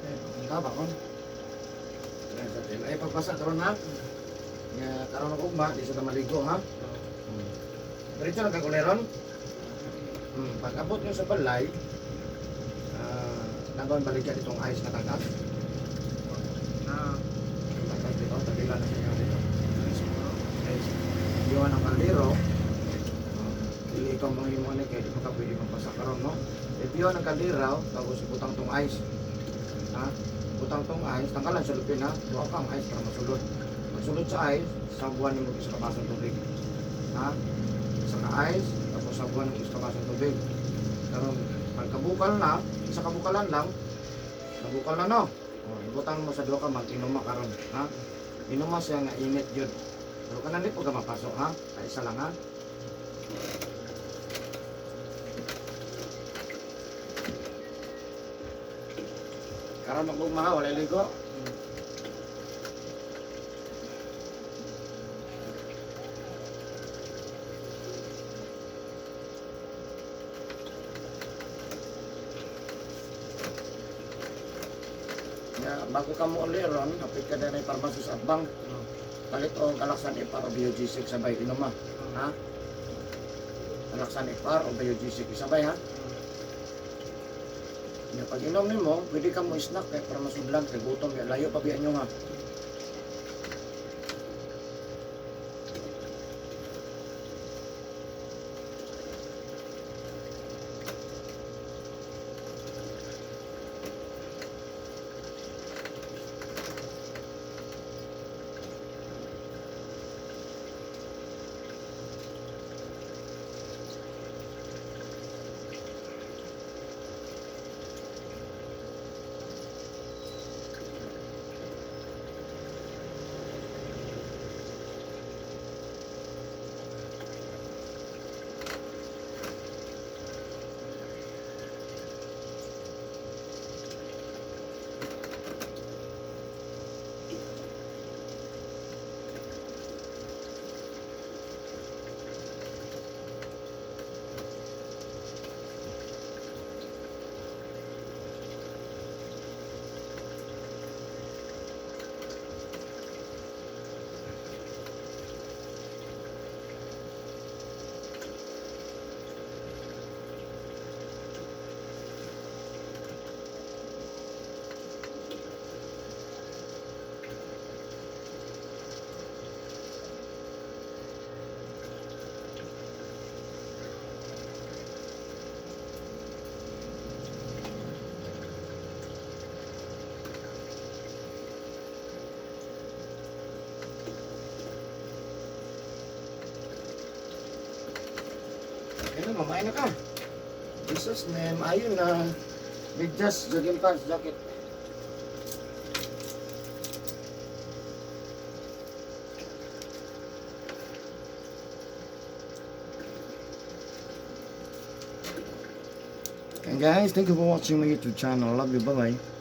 Eh, ang ba kon? Ayan, sa tela. Ay, pagpasa karon ha. Nga karon og ugma, di sa ta maligo ha. Diretso lang kag uleron. Pag abot nyo sa balay, ah, nagawan baligya ditong ice na tagas. Na, Yung tagas dito, tagila na sa inyo dito. siguro. Guys, iwan ang kaldero. Dili ikaw mga imo ni kay di mo ka pwede magpasa karon, no? Ipiwan ang kaldero tapos ibutang tong ice. Ha? Butang tong ice, tanggalan sa lupin ha. Duha ka ang ice para masulod. Pagsulod sa ice, sabuan nimo isa ka basong tubig. Ha? Isa ka ice, tapos sabuan nimo isa ka basong tubig. Karon pagkabukal na, isa ka bukalan lang. Nabukal na no. O, ibutang mo sa duha ka mag-inuma karon, ha? Inuma siya nga init jud. Pero kanan di po ka mapasok ha. Ay, isa lang ha. Karon mag ha, wala ligo. Ya, bago ka mo uli ron, kapit ka din ay pharmacy sa Atbang. Palit o Galaksan FR o Biogesic sabay inuma. Ha? Galaksan FR o Biogesic sabay ha. Ya, pag inom nimo, pwede ka mo snack kay para masudlan kay gutom ya layo pa biyan nyo ha. Ayun, mamain na ka. Jesus name, ayun na. Medyas, jogging pants, jacket. And guys, thank you for watching my YouTube channel. Love you. Bye-bye.